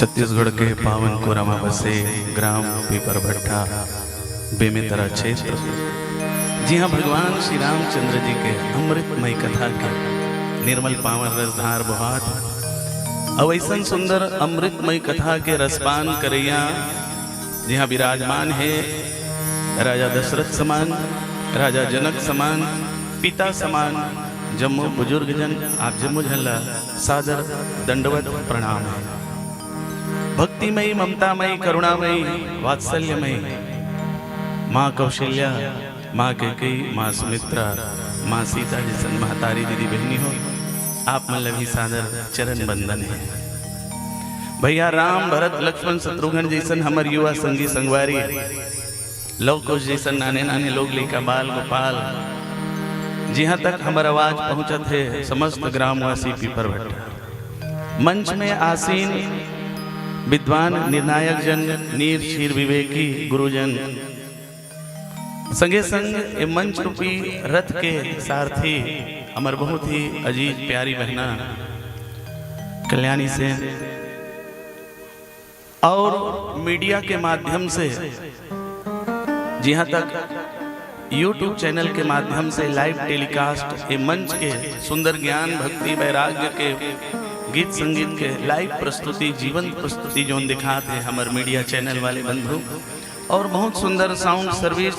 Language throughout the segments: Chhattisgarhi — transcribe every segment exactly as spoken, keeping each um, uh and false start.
छत्तीसगढ़ के पावन कोरा म बसे ग्राम पीपरभट्टा बेमेतरा क्षेत्र, जिहां भगवान श्री रामचंद्र जी के अमृतमय कथा के निर्मल पावन रसधार बोहात हे। अउ अइसन सुंदर अमृतमय कथा के रसपान करइया जिहां विराजमान हे राजा दशरथ समान, राजा जनक समान, पिता समान, जम्मो बुजुर्ग जन, आप जम्मो झन ला सादर दंडवत प्रणाम हे। भक्तिमयी, ममतामयी, करुणामयी, वात्सल्यमयी माँ कौशल्या, माँ कैकेयी, माँ सुमित्रा, माँ सीता जइसन महतारी दीदी बहिनी हो, आप मन ला भी सादर चरण बंदन हे। भैया राम, भरत, लक्ष्मण, शत्रुघ्न जइसन हमर युवा संगी संगवारी, लव कुश जइसन नाने नाने लोग, लइका बाल गोपाल, जिहां तक हमर आवाज पहुंचत हे, समस्त ग्रामवासी पीपरभट्टा मंच में आसीन विद्वान निर्णायक जन, नीर क्षीर विवेकी गुरुजन, संगे संग ए मंच रूपी रथ के सारथी हमर बहुत ही अजीज प्यारी बहना कल्याणी सेन, और मीडिया के माध्यम से, जिहां तक YouTube चैनल के माध्यम से लाइव टेलीकास्ट, ए मंच के सुंदर ज्ञान, भक्ति, वैराग्य के गीत संगीत के लाइव प्रस्तुति, जीवंत प्रस्तुति जोन दिखात हे हमर मीडिया चैनल वाले बंधु, और बहुत सुंदर साउंड सर्विस,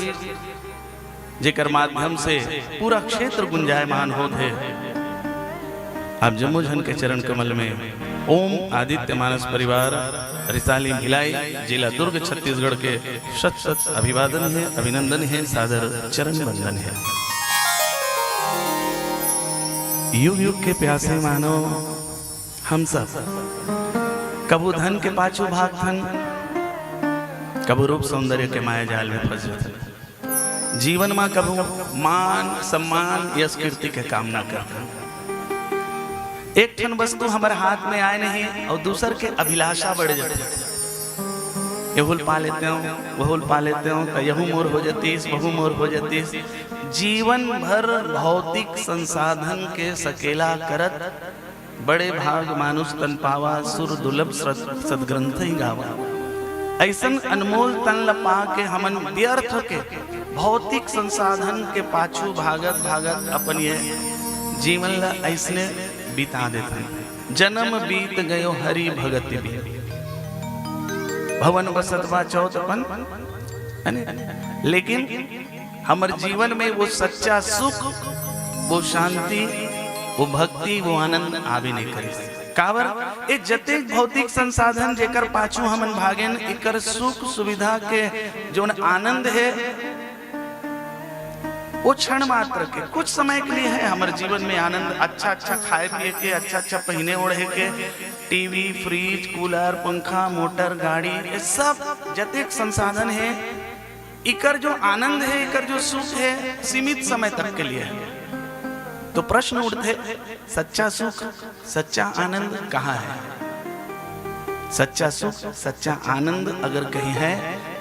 जेकर माध्यम से पूरा क्षेत्र गुंजायमान होत हे। आप जम्मो झन के चरण कमल में ओम आदित्य मानस परिवार, रिसाली भिलाई, जिला दुर्ग, छत्तीसगढ़ के शत शत अभिवादन हे, अभिनंदन हे, सादर चरण वंदन हे। युग युग के प्यासे मानव हम सब कभू धन के पाछू भागथन, कभू रूप सौंदर्य के माया जाल में फंस जथन। जीवन मा कभू मान सम्मान यश कीर्ति के कामना करथन। एक ठन वस्तु हमर हाथ में आए नहीं और दूसर के अभिलाषा बढ़ जाथे। यहूल पा लेते हो, वहूल पा लेते हो, तो यहू मोर हो जातीस, वहू मोर हो जातीस। जीवन भर भौतिक संसाधन के सकेला करत बड़े भाग मानुष तन पावा, सुर दुर्लभ सत-, सदग्रंथ ही गावा। ऐसन अनमोल तन ल पा के हमन व्यर्थ के भौतिक संसाधन के पाछू भागत भागत अपन ये जीवन ल ऐसने बिता देथन। जन्म बीत गयो हरि भगति बिन। भवन बसत बा चौथ अपन, है ने? लेकिन हमर जीवन में वो सच्चा सुख, वो शांति, वो भक्ति, वो आनंद आवे नहीं करिस। काबर? ये जतेक भौतिक संसाधन जेकर पाछू हमन भागेन, एकर सुख सुविधा के जोन आनंद हे, वो क्षण मात्र के, कुछ समय के लिए है हमर जीवन में आनंद। अच्छा अच्छा खाए पिए के, अच्छा अच्छा पहिने ओढ़े के, टीवी, फ्रिज, कूलर, पंखा, मोटर, गाड़ी, ये सब जतेक संसाधन है, इकर जो आनंद है, इकर जो सुख है, सीमित समय तक के लिए है। तो प्रश्न उठथे, सच्चा सुख, सच्चा आनंद कहाँ है? सच्चा सुख, सच्चा आनंद अगर कहीं है,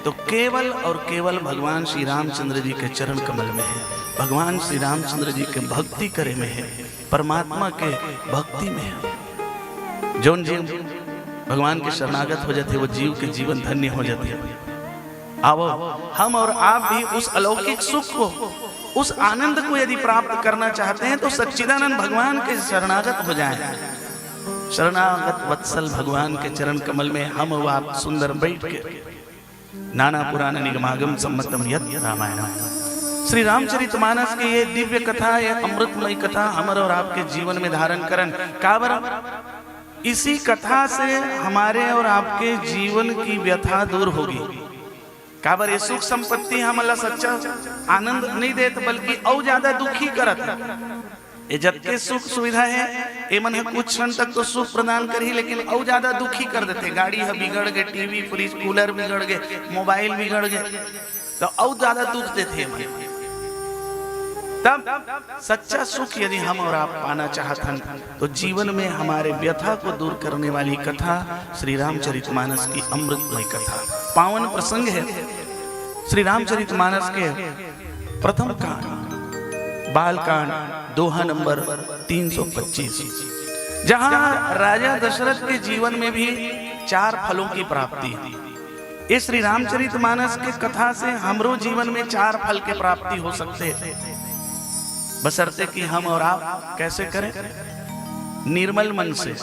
तो केवल और केवल भगवान श्री रामचंद्र जी के चरण कमल में है, भगवान श्री रामचंद्र जी के भक्ति करे में है, परमात्मा के भक्ति में है। जोन जीव भगवान के शरणागत हो जाथे, वो जीव के जीवन धन्य हो जाथे। आवो, हम और आप भी उस अलौकिक सुख को, उस आनंद को यदि प्राप्त करना चाहते हैं, तो सच्चिदानंद भगवान के शरणागत हो जाएं। शरणागत वत्सल भगवान के चरण कमल में हम और आप सुंदर बैठ के, नाना पुराण निगमागम सम्मतम यत रामायणम, श्री रामचरितमानस के ये दिव्य कथा, ये अमृतमय कथा हमर और आपके जीवन में धारण करन। काबर? इसी कथा से हमारे और आपके जीवन की व्यथा दूर होगी। काबर ये सुख संपत्ति हमन ला सच्चा आनंद नहीं देत, बल्कि अउ ज्यादा दुखी करत हे। ये जतके सुख सुविधा हे, एमन ह कुछ क्षण तक तो सुख प्रदान करही, लेकिन अउ ज्यादा दुखी कर देथे। गाड़ी ह बिगड़ गे, टीवी, फ्रिज, कूलर बिगड़ गे, मोबाइल बिगड़ गे, तो अउ ज्यादा दुख देथे एमन। तब सच्चा सुख यदि हम और आप पाना चाहत हन, तो जीवन में हमारे व्यथा को दूर करने वाली कथा श्री रामचरितमानस की अमृतमय कथा। पावन प्रसंग है श्री रामचरितमानस के प्रथम कांड, बाल कांड, दोहा नंबर तीन सौ पच्चीस, जहां राजा दशरथ के जीवन में भी चार फलों की प्राप्ति। इस श्री रामचरितमानस के कथा से हमरो जीवन में चार फल के प्राप्ति हो सकते हैं, बशर्ते कि हम और आप कैसे करें? निर्मल मन से।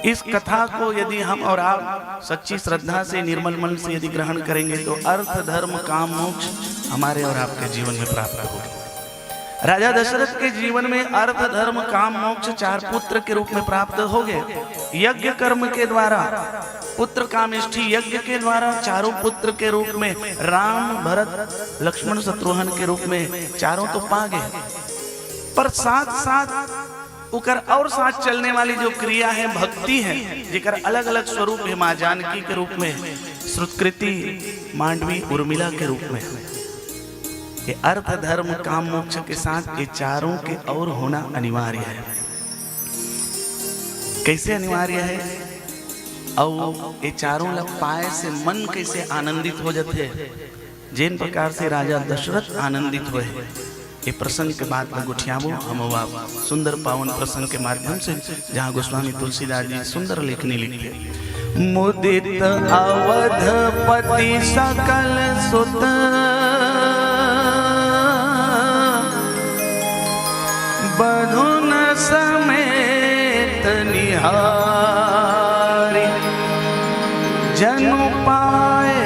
इस कथा को यदि हम और आप सच्ची श्रद्धा से, निर्मल मन से यदि ग्रहण करेंगे, तो अर्थ, धर्म, काम, मोक्ष हमारे और आपके जीवन में प्राप्त होगा। राजा दशरथ के जीवन में अर्थ, धर्म, काम, मोक्ष चार पुत्र के रूप में प्राप्त हो गए। यज्ञ कर्म के द्वारा, पुत्र कामेष्ठी यज्ञ के द्वारा चारों पुत्र के रूप में, राम, भरत, लक्ष्मण, शत्रुघ्न के रूप में चारों तो पा गए, पर साथ साथ ओकर और साथ चलने वाली जो क्रिया है, भक्ति है, जेकर अलग-अलग स्वरूप है, माँ जानकी के रूप में, श्रुतकृति, मांडवी, उर्मिला के रूप में, ये अर्थ, धर्म, काम, मोक्ष के साथ ये चारों के और होना अनिवार्य है। कैसे अनिवार्य है? और ये चारों ला पाए से मन कैसे आनंदित हो जाते हैं? जेन प्रकार से राजा दशरथ आनंदित हुए, ये प्रसंग के बात में गोठियाबो हम आप सुंदर पावन प्रसंग के माध्यम से, जहाँ गोस्वामी तुलसीदास जी सुंदर लेखनी लिखते, मुदित अवधपति सकल सुत, बधुन समेत हारी जनु पाए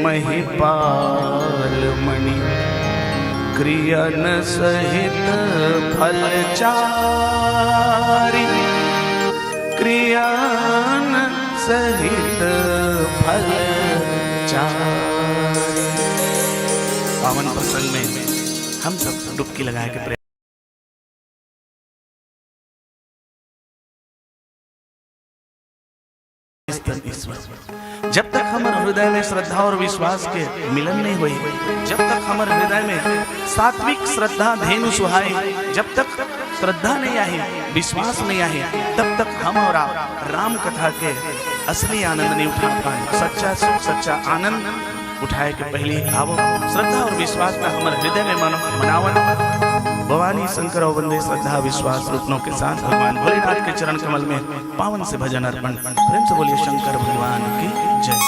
महिपाल मणि, क्रियन सहित फल चारि, क्रियन सहित फल चारि। पावन प्रसंग में हम सब डुबकी लगाए के प्रयास ईश्वर। जब तक हमर हृदय में श्रद्धा और विश्वास के मिलन नहीं होई, जब तक हमर हृदय में सात्विक श्रद्धा धेनु सुहाई, जब तक श्रद्धा नहीं आही, विश्वास नहीं आही, तब तक हम और आप राम कथा के असली आनंद नहीं उठा पाए। सच्चा सुख, सच्चा आनंद उठाए के पहली आवो, श्रद्धा और विश्वास ला हमर हृदय में मन-, मनावन। भवानी शंकर और वंदे श्रद्धा विश्वास रत्नों के साथ भगवान भोलेनाथ के चरण कमल में पावन से भजन अर्पण। प्रेम से बोलिए शंकर भगवान की जय।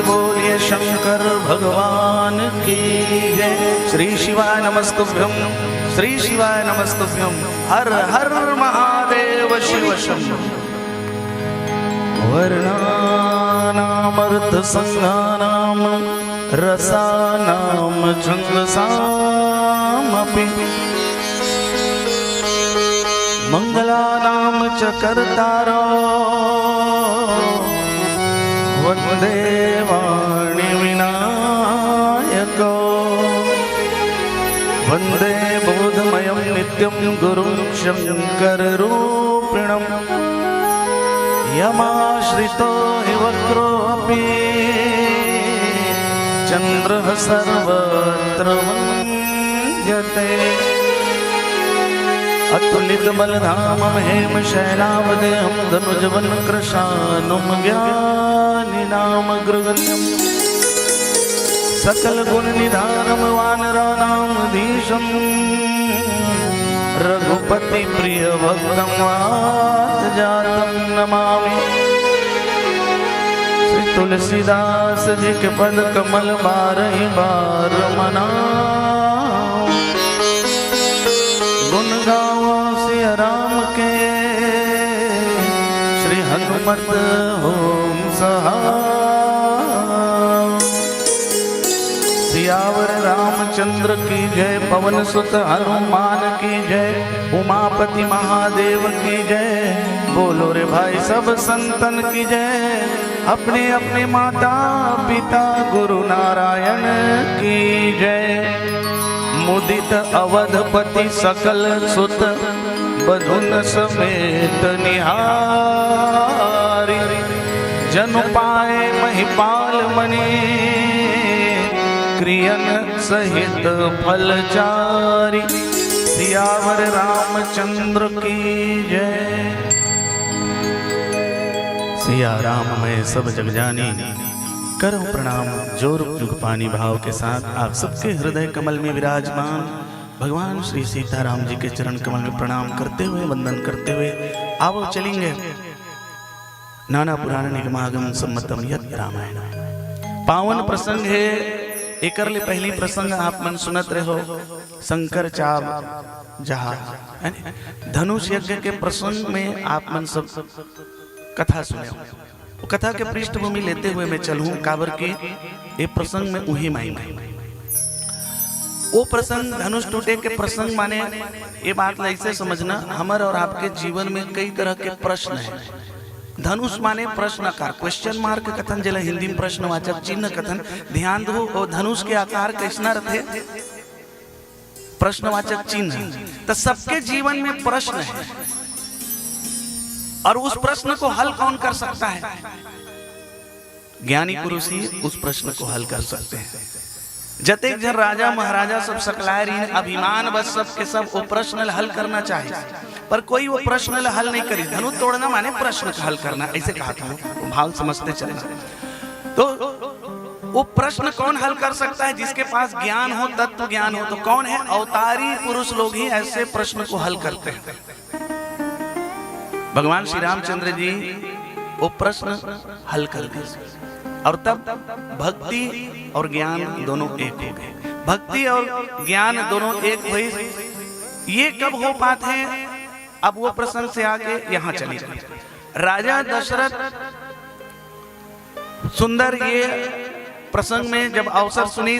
बोलिए शंकर भगवान की जय। श्री शिवाय नमस्तुभ्यम, श्री शिवाय नमस्तुभ्यम। हर हर महादेव शिव शंभो। वर्णानामर्थसंज्ञानां रसानां छन्दसामपि। मङ्गलानां च कर्तारो वन्दे वाणिविनायको। वन्दे बोधमयं नित्यं गुरुं शङ्कररूपिणम्। यमाश्रितो हि वक्रोऽपि चन्द्रः सर्वत्र मन्यते। अतुलितबलधामं हेमशैलावदेहं धनुजवनकृशानुं ज्ञानिनामग्रगण्यम्। सकलगुणनिधानं वानराणामधीशं रघुपतिप्रियभक्तं वातजातं नमामि। श्री तुलसीदास जी के पद कमल बारह बार मनाओ। गुण गावो सिया राम के, श्री हनुमत होम सहाय। सियावर रामचंद्र की जय, पवन सुत हनुमान की जय, उमापति महादेव की जय। बोलो रे भाई सब संतन की जय, अपने अपने माता पिता गुरु नारायण की जय। मुदित अवधपति सकल सुत बधुन समेत निहारी। जनु पाए महिपाल मणि क्रियन सहित फल चारी। सियावर रामचंद्र की जय। सिया राम मैं सब जग जानी, करो प्रणाम जोर जुग पानी। भाव के साथ आप सबके हृदय कमल में विराजमान भगवान श्री सीताराम जी के चरण कमल में प्रणाम करते हुए, वंदन करते हुए आओ चलेंगे नाना पुराण निगमागम सम्मतम यत रामायण। पावन प्रसंग है। एकर ले पहली प्रसंग आप मन सुनत रहो, शंकर चाब जहाज, है न? धनुष यज्ञ के प्रसंग में आप मन सब कथा सुने हो। वो कथा के पृष्ठभूमि लेते हुए मैं चलूं, काबर के ये प्रसंग में उही मायने। वो प्रसंग धनुष टूटे के प्रसंग माने, ये बात ला ऐसे समझना, हमर और आपके जीवन में कई तरह के प्रश्न है। धनुष माने प्रश्न आकार, क्वेश्चन मार्क कथन, जेला हिंदी में प्रश्नवाचक चिन्ह कथन। ध्यान दो, वो धनुष के आकार कैसना रथे? प्रश्नवाचक चिन्ह। तो सबके जीवन में प्रश्न है, और उस प्रश्न को हल कौन कर सकता है? ज्ञानी पुरुष ही उस प्रश्न को हल कर सकते हैं। जतेक जन राजा महाराजा सब सकलाय रहिन, अभिमान बस सब के सब वो प्रश्न ल हल करना चाहे, पर कोई वो प्रश्न ल हल नहीं करी। धनुष तोड़ना माने प्रश्न का हल करना, ऐसे कहा था, भाव समझते चलना। तो वो प्रश्न कौन हल कर सकता है? जिसके पास ज्ञान हो, तत्व ज्ञान हो। तो कौन है? अवतारी पुरुष लोग ही ऐसे प्रश्न को हल करते हैं। भगवान श्री रामचंद्र जी वो प्रश्न हल कर दिए, और तब भक्ति और ज्ञान दोनों एक हो गए। भक्ति और ज्ञान दोनों एक हुई। ये कब हो पाते हैं? अब वो प्रसंग से आके यहाँ चले जाए। राजा दशरथ सुंदर ये प्रसंग में जब अवसर सुनी,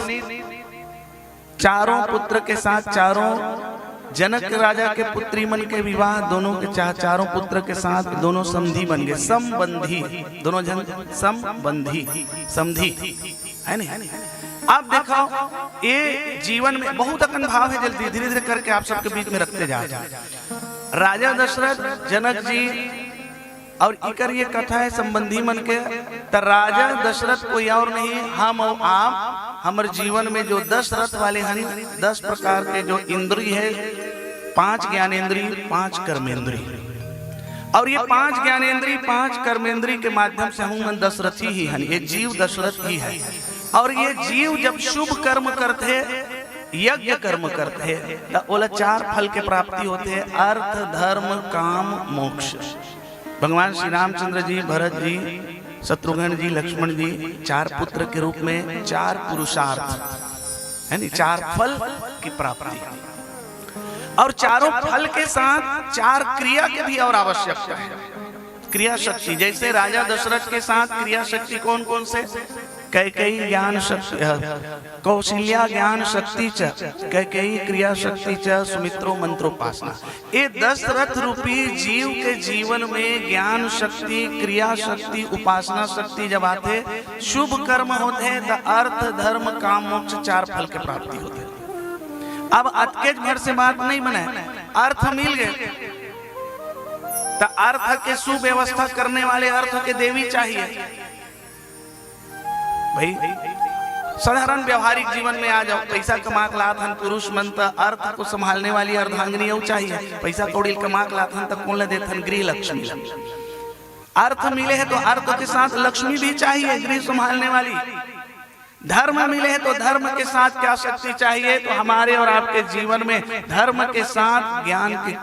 चारों पुत्र के साथ, चारों जनक राजा के पुत्री मन के विवाह, दोनों के चा-, चारों पुत्र के साथ दोनों समधी बन गए, संबंधी, दोनों जन संबंधी, समधी, है नहीं? आप देखो, ये जीवन में बहुत अकन भाव है, जल्दी धीरे धीरे करके आप सबके बीच में रखते जा रहे हैं। राजा दशरथ, जनक जी, और इकर ये कथा है संबंधी मन के, त राजा दशरथ कोई और नहीं, हम और आप, हमर जीवन में जो दस रथ वाले हन, दस प्रकार के जो इंद्री है, पांच ज्ञानेंद्री, पांच कर्मेंद्री, और ये पांच ज्ञानेंद्री, पांच कर्मेंद्री के माध्यम से हम मन दशरथी ही हन, ये जीव दशरथ ही है। और ये जीव जब शुभ कर्म करते, यज्ञ कर्म करते, त ओला चार फल के प्राप्ति होते, अर्थ, धर्म, काम, मोक्ष। भगवान श्री रामचंद्र जी, भरत जी, शत्रुघ्न जी, लक्ष्मण जी, चार पुत्र के रूप में चार पुरुषार्थ, है नी, चार फल की प्राप्ति। और चारों फल के साथ चार क्रिया के भी और आवश्यकता है। क्रिया शक्ति, जैसे राजा दशरथ के साथ क्रिया शक्ति कौन कौन से? कैकेयी ज्ञान शक्ति, अ, कौशल्या ज्ञान शक्ति च, कैकेयी क्रिया शक्ति च, सुमित्रो मंत्रोपासना। ये दशरथ रूपी जीव के जीवन में ज्ञान शक्ति, क्रिया शक्ति, उपासना शक्ति जब आथे, शुभ कर्म होथे, त अर्थ, धर्म, काम, मोक्ष चार फल के प्राप्ति होथे। अब अतकेच भर से बात नहीं बने, अर्थ मिल गए, त अर्थ के सुव्यवस्था करने वाले अर्थ के देवी चाहिए। भाई, साधारण व्यवहारिक जीवन में आ जाओ, पैसा कमा के लात हन पुरुष मन, त अर्थ को संभालने वाली अर्धांगिनी अउ चाहिए। पैसा कौड़ी कमा के लात हन, त कौन ल देथन? गृह लक्ष्मी। अर्थ मिले है तो अर्थ के साथ लक्ष्मी भी चाहिए, गृह संभालने वाली। धर्म मिले है तो धर्म के साथ क्या शक्ति चाहिए? तो हमारे और आपके जीवन में धर्म के साथ ज्ञान की,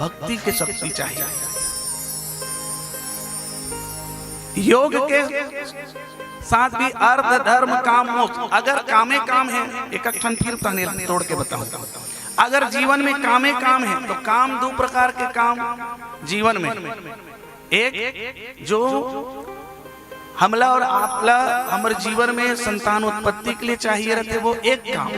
भक्ति की शक्ति चाहिए। योग के साथ भी अर्थ, धर्म, काम, मोक्ष। अगर कामे काम है, एक ठन फिर तहने तोड़ के बताऊं, अगर जीवन में कामे काम है, तो काम दो प्रकार के काम जीवन में। एक जो हमला और आपला हमर जीवन में संतान उत्पत्ति के लिए चाहिए रहते, वो एक काम।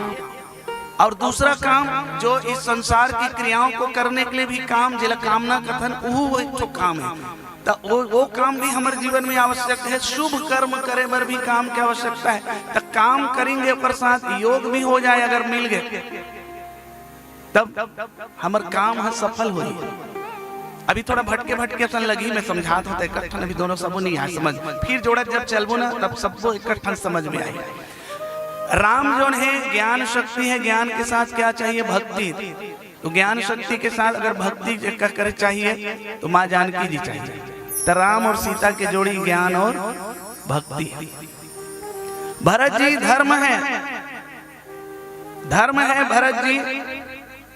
और दूसरा काम जो इस संसार की क्रियाओं को करने के लिए भी काम, जेला कामना कथन, वो, वो एक ठो काम है। त वो, वो काम भी हमर जीवन में आवश्यक है। शुभ कर्म करे बर भी काम की आवश्यकता है। त काम करेंगे, ओकर साथ योग भी हो जाए, अगर मिल गए, तब हमर काम ह सफल होही। अभी थोड़ा भटके भटके असन लगही, मैं समझात हों, त एक ठन अभी दोनों सबो नहीं आए समझ, फिर जोड़त जब चलबो ना, तब सबको एक ठन समझ में आए। राम जोन है, ज्ञान शक्ति है, ज्ञान के साथ क्या चाहिए? भक्ति। तो ज्ञान शक्ति के साथ अगर भक्ति के क-, करे चाहिए, तो माँ जानकी जी चाहिए। तो राम और सीता के जोड़ी ज्ञान और भक्ति। भरत जी धर्म है, धर्म है भरत जी,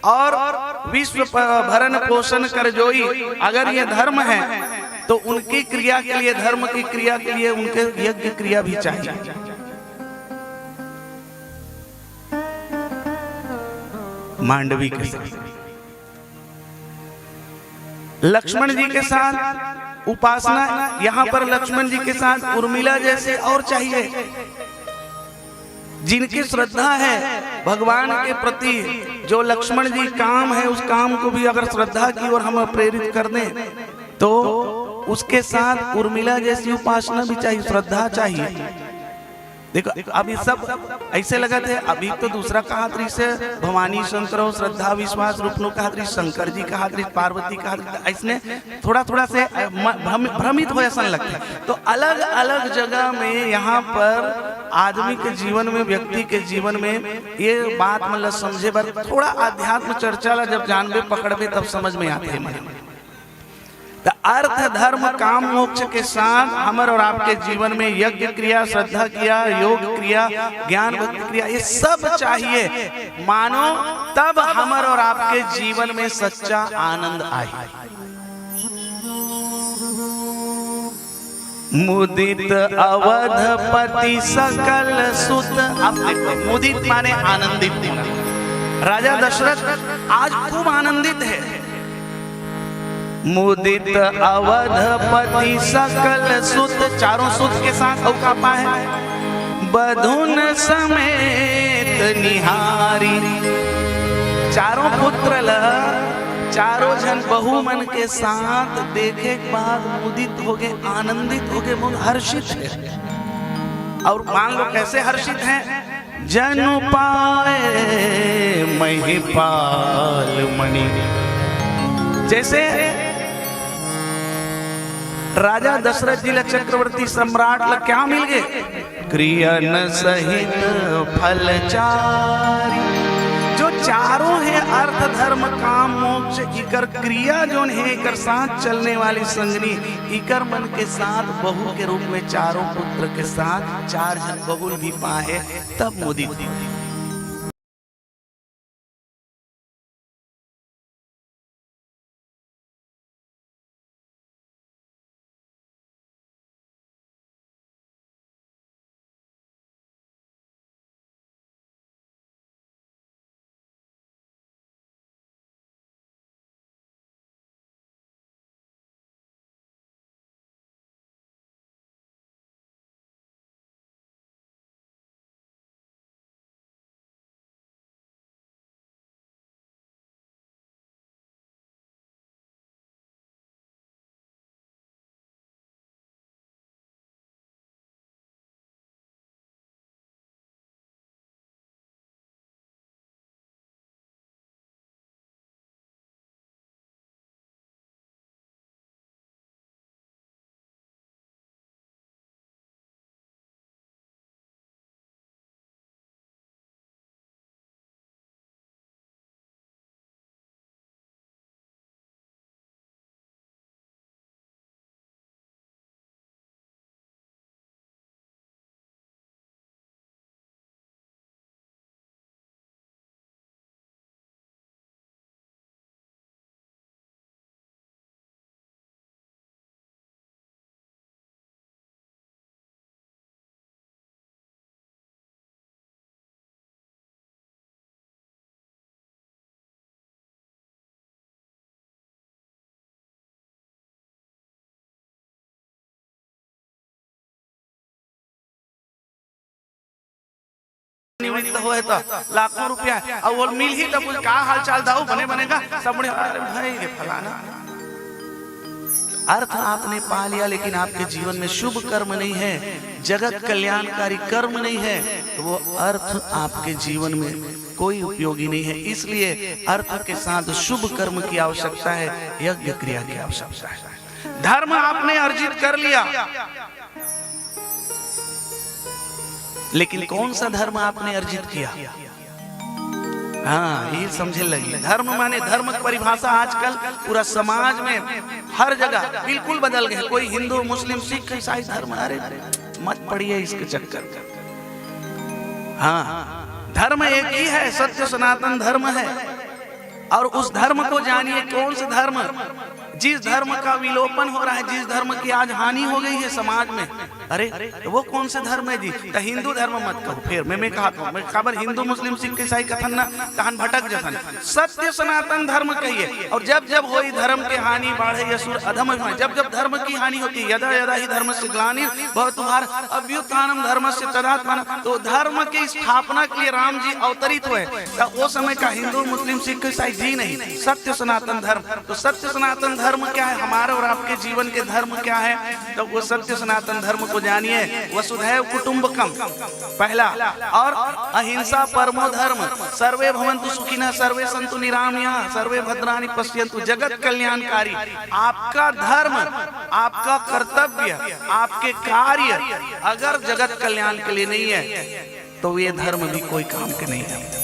और विश्व प-, भरण पोषण कर जोई। अगर ये धर्म है, तो उनकी क्रिया के लिए, धर्म की क्रिया के लिए उनके यज्ञ क्रिया भी चाहिए। मांडवी के साथ, लक्ष्मण जी के साथ उपासना, यहाँ पर लक्ष्मण जी के साथ उर्मिला जैसे और चाहिए। जिनकी श्रद्धा है भगवान के प्रति, जो लक्ष्मण जी काम है, उस काम को भी अगर श्रद्धा की ओर हम प्रेरित कर दें, तो उसके साथ उर्मिला जैसी उपासना भी चाहिए, श्रद्धा चाहिए। देखो, अब ये सब ऐसे लगत है, अभी तो दूसरा कहत रहिस हे, भवानी शंकर हो, श्रद्धा विश्वास रूप नो कहत रहिस, शंकर जी कहत रहिस, पार्वती कहत रहिस, ऐसने थोड़ा थोड़ा से, अ, म-, भ्रम-, भ्रमित हो असन लगथे। तो अलग अलग जगह में यहाँ पर आदमी के जीवन में, व्यक्ति के जीवन में ये बात मन ल समझे बर थोड़ा अध्यात्म चर्चा ला जब जानबे, पकड़बे, तब समझ में आथे मन। त अर्थ, धर्म, काम, मोक्ष के साथ हमर और आपके जीवन में यज्ञ क्रिया, श्रद्धा क्रिया, योग क्रिया, ज्ञान भक्ति क्रिया, ये सब चाहिए, मानो तब हमर और आपके जीवन में सच्चा आनंद आए। मुदित अवधपति सकल सुत। अब देखो, मुदित माने आनंदित होना। राजा दशरथ आज खूब आनंदित है। मुदित अवधपति सकल सुत, चारों सुत के साथ अउ का पाए? बधुन समेत निहारी। चारों पुत्र ल, चारों झन बहू मन के साथ देखे के बाद मुदित हो गए, आनंदित हो गए, मुद हर्षित है। और मान लो कैसे हर्षित हैं? जनु पाए महिपाल मणि। जैसे राजा दशरथ जी ला चक्रवर्ती सम्राट ला क्या मिल गए? क्रियन सहित फल चारि। जो चारों है अर्थ, धर्म, काम, मोक्ष, इकर क्रिया जोन है, इकर साथ चलने वाली संगनी, इकर मन के साथ बहू के रूप में चारों पुत्र के साथ चार झन बहू भी पाए, तब मुदित। निमित्त होए त लाखों रुपया, अउ वो मिलही त पूछ, "का हाल चाल दाऊ, बने बने का?" सब बड़े, "अरे भाई रे फलाना।" अर्थ आपने पा लिया, लेकिन आपके जीवन में शुभ कर्म नहीं है, जगत कल्याणकारी कर्म नहीं है, तो वो अर्थ आपके जीवन में कोई उपयोगी नहीं है। इसलिए अर्थ के साथ शुभ कर्म की आवश्यकता है, यज्ञ क्रिया की आवश्यकता है। धर्म आपने अर्जित कर लिया, लेकिन कौन सा धर्म आपने अर्जित किया? हाँ, ये समझे लगी। धर्म माने, धर्म की परिभाषा आजकल पूरा समाज में हर जगह बिल्कुल बदल गए। कोई हिंदू, मुस्लिम, सिख, ईसाई धर्म, अरे मत पड़िए इसके चक्कर में। हाँ, धर्म एक ही है, सत्य सनातन धर्म है। और उस धर्म को जानिए, कौन सा धर्म, जिस धर्म का विलोपन हो रहा है, जिस धर्म की आज हानि हो गई है समाज में, अरे, तो वो कौन सा धर्म है जी? तो हिंदू धर्म मत कहो। फिर मैं, मैं कहा था, मैं खबर हिंदू, मुस्लिम, सिख, ईसाई कथन ना, तहन भटक जथन। सत्य सनातन धर्म कहिए। और जब जब होई धर्म के हानि, बाढ़े असुर अधम अभिमान, जब जब धर्म की हानि होती है, यदा यदा ही धर्म से ग्लानि भवतु भारत, अभ्युत्थानम धर्मस्य तदात्मान, तो धर्म की स्थापना के लिए राम जी अवतरित हुए। तो वो समय का हिंदू, मुस्लिम, सिख, ईसाई जी नहीं, सत्य सनातन धर्म। तो सत्य सनातन धर्म क्या है, हमारे और आपके जीवन के धर्म क्या है? तो वो सत्य सनातन धर्म को जानिए। वसुधैव कुटुंबकम पहला, और अहिंसा परमो धर्म, सर्वे भवंतु सुखिनः, सर्वे संतु निरामयाः, सर्वे भद्राणि पश्यंतु, जगत कल्याणकारी। आपका धर्म, आपका कर्तव्य, आपके कार्य अगर जगत कल्याण के लिए नहीं है, तो ये धर्म भी कोई काम के नहीं है।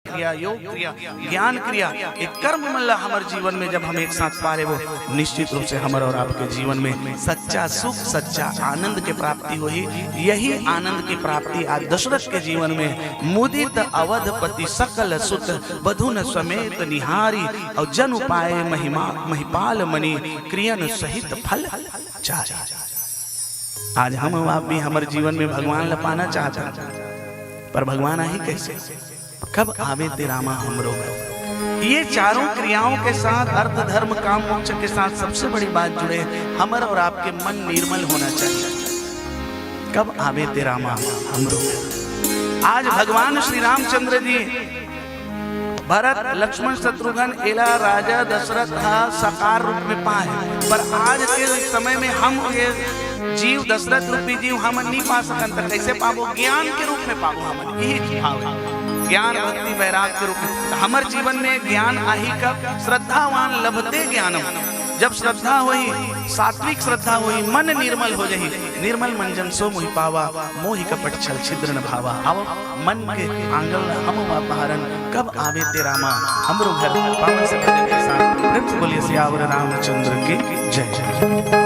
क्रिया, योग क्रिया, ज्ञान क्रिया, एक कर्म मन ला हमर जीवन में जब हम एक साथ पा लेबो, निश्चित रूप से हमर और आपके जीवन में सच्चा सुख, सच्चा आनंद के प्राप्ति होही। यही आनंद की प्राप्ति आज दशरथ के जीवन में, मुदित अवधपति सकल सुत बधुन समेत निहारी, और जनु पाए महिमा महिपाल मनि, क्रियन सहित फल चारी। आज हम अउ आप भी हमर जीवन में भगवान ला पाना चाहत हन, पर भगवान आही कैसे? कब आवे ते रामा हमरो घर? ये चारों क्रियाओं के साथ, अर्थ, धर्म, काम, मोक्ष के साथ सबसे बड़ी बात जुड़े, हमर और आपके मन निर्मल होना चाहिए। कब आवे ते रामा हमरो घर? आज भगवान श्री रामचंद्र जी भरत, लक्ष्मण, शत्रुघ्न, एला राजा दशरथ ह साकार रूप में पाए, पर आज के समय में हम ये जीव, दशरथ रूपी जीव, हम नहीं पा सकन, त कैसे पाबो? ज्ञान के रूप में पाबो। हम यही भाव है, ज्ञान, भक्ति, वैराग के रूप में। त हमर जीवन में ज्ञान आही कब? श्रद्धावान लभते ज्ञानम। जब श्रद्धा होही, सात्विक श्रद्धा होही, मन निर्मल हो जाही। निर्मल मन जन सो मोहि पावा, मोहि कपट छल छिद्र न भावा। आओ, मन के आंगन ला हम वापहरन, कब आवे ते रामा हमरो घर। पावन से भजन के साथ प्रेम से बोलिए सियावर रामचंद्र की जय।